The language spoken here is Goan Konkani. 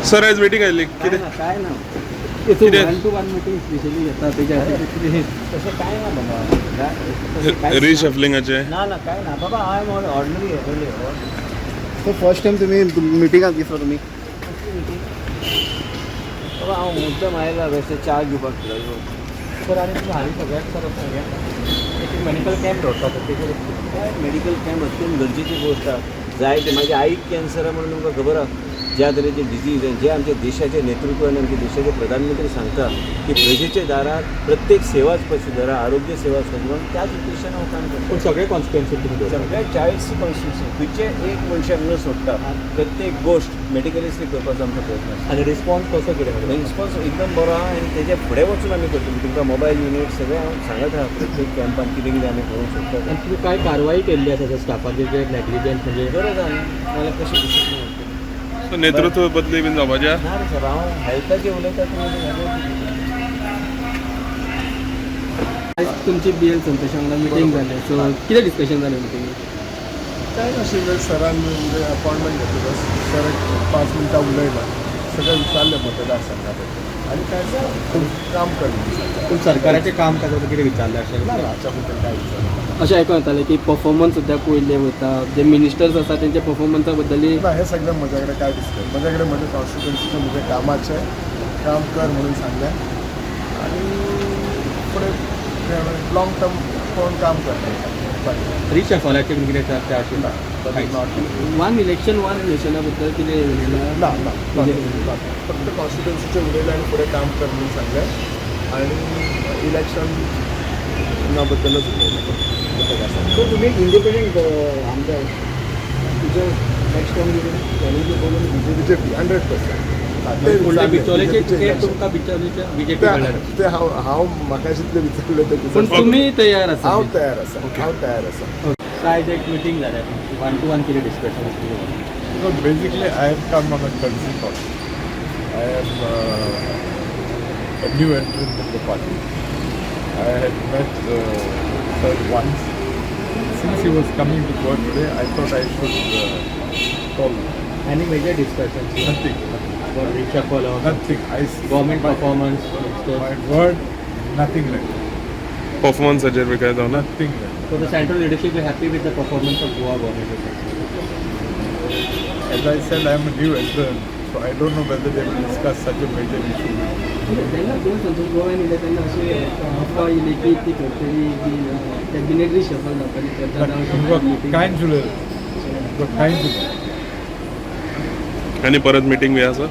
सर, आयज मिटींग आयली कितें? ना, काय ना. कितें? One to one meeting specially घेता तेच्या खातीर कितें? तशें कांय ना बाबा. तशें कांयच ना. रिशफलिंगाचें? ना ना, काय ना बाबा. I am ordinary. So first time तुम्ही मिटिंगाक दिसलो तुमी? बाबा, हांव मुद्दम आयला बेश्टें च्या घेवपाक तुका. सर, आनी तुमी हालीं सगळ्याक सर एक मेडिकल कॅम्प दवरता, तेजेर? काय मेडिकल कॅम्प अत्यंत गरजेची गोश्ट आहा. जाय ते म्हाज्या आईक कॅन्सर आहा म्हणून तुमकां खबर आहा ज्या तरेचे डिजीज आनी जे आमच्या देशाचे नेतृत्व आनी आमच्या देशाचे प्रधानमंत्री सांगता की प्रजेच्या दारार प्रत्येक सेवाच पळय, आरोग्य सेवा सोदून, त्याच उद्देशान हांव काम करता. पूण सगळे कॉन्स्टिट्युएन्सी तुमी दवरता? सगळ्या 40 कॉन्स्टिट्युन्सी, खंयचे एक मनशाक न सोडटा प्रत्येक गोश्ट मेडिकलिस्टली करपाचो आमचो प्रयत्न आसा. आनी रिस्पॉन्स कसो कितें? रिस्पॉन्स एकदम बरो आहा आनी तेज्या फुडें वचून आमी करतले. तुमकां मोबायल युनीट सगळें हांव सांगत आहा, प्रत्येक कॅम्पान कितें कितें आमी करूंक शकता. आनी तुमी काय कारवाई केल्ली आसा स्टाफाचेर जे नेग्लिजन्स म्हणजे? गरज आहा न्ही, नाजाल्यार कशें डिसिप्लीन उरतलें? सो नेतृत्व बदली बीन जावपाचें आहा? ना रे सर, हांव हेल्थाचें उलयता, तुमी. आयज तुमची बी एल संतोष वांगडा मिटींग जालें, सो कितें डिस्कशन जालें मिटिंगेक? काय नाशिल्लें, सरान म्हणजे अपॉयंटमेंट घेतलो. सर एक 5 मिनटां उलयलो, सगळें विचारलें मतदारसंघा बद्दल आनी काय काम कर म्हणून सांगलें. पूण सरकाराचें काम काजाचें कितें विचारलें अशें? ना ना, हाच्या बद्दल काय विचारलें. अशें आयकून येतालें की परफॉर्मन्स सुद्दां पळयल्ले वयता, जे मिनिस्टर्स आसा तेंच्या परफॉर्मन्सा बद्दलूय. ना, हें सगळें म्हज्या कडेन काय दिसलें. म्हज्या कडेन म्हज्या कॉन्स्टिट्युन्सीचें, म्हज्या कामाचें काम कर म्हणून सांगलें आनी फुडें लाँग टर्म कोण काम करता. रिशफलाचेर कितें चर्चा अशी? ना, not. One election one रिलेशना बद्दल कितें उलयलां? ना ना ना, फक्त कॉन्स्टिट्युन्सीचें उलयलें आनी फुडें काम कर म्हणून सांगलें आनी इलेक्शना बद्दलच उलयलें मतदारसंघ. सो तुम्ही इंडिपेंडंट आमदार, तुझं नेक्स्ट टर्म बोलून? बीजेपी, 100%. ते हांव हांव म्हाका जितलें विचारलें ते. पूण तुमी तयार आसा? हांव तयार आसा, हांव तयार आसा. आयज एक मिटींग जाल्या, वन टू वन कितें discussion? No, basically, I have come on a courtesy call. I am a new entrant in the party. I had met sir once. Since he was coming to Goa today, I thought I should call. Any major discussion? Nothing, nothing, for reshuffle? Nothing. I government my, performance? My word, nothing like that. परफॉर्मन्साचेर बी काय जावना? Nothing like that. So the central leadership is happy with the performance of Goa government? As I said, I am a new entrant, so I don't know whether they will discuss such a major issue with me. जेन्ना दोन संतोष गोव्यान येयले तेन्ना अशी अफवा येयली की ती खंय बी कॅबिनेट रिशफल जावपाची चर्चा But you were kind to you were kind to me. आनी परत मिटींग बी आसा?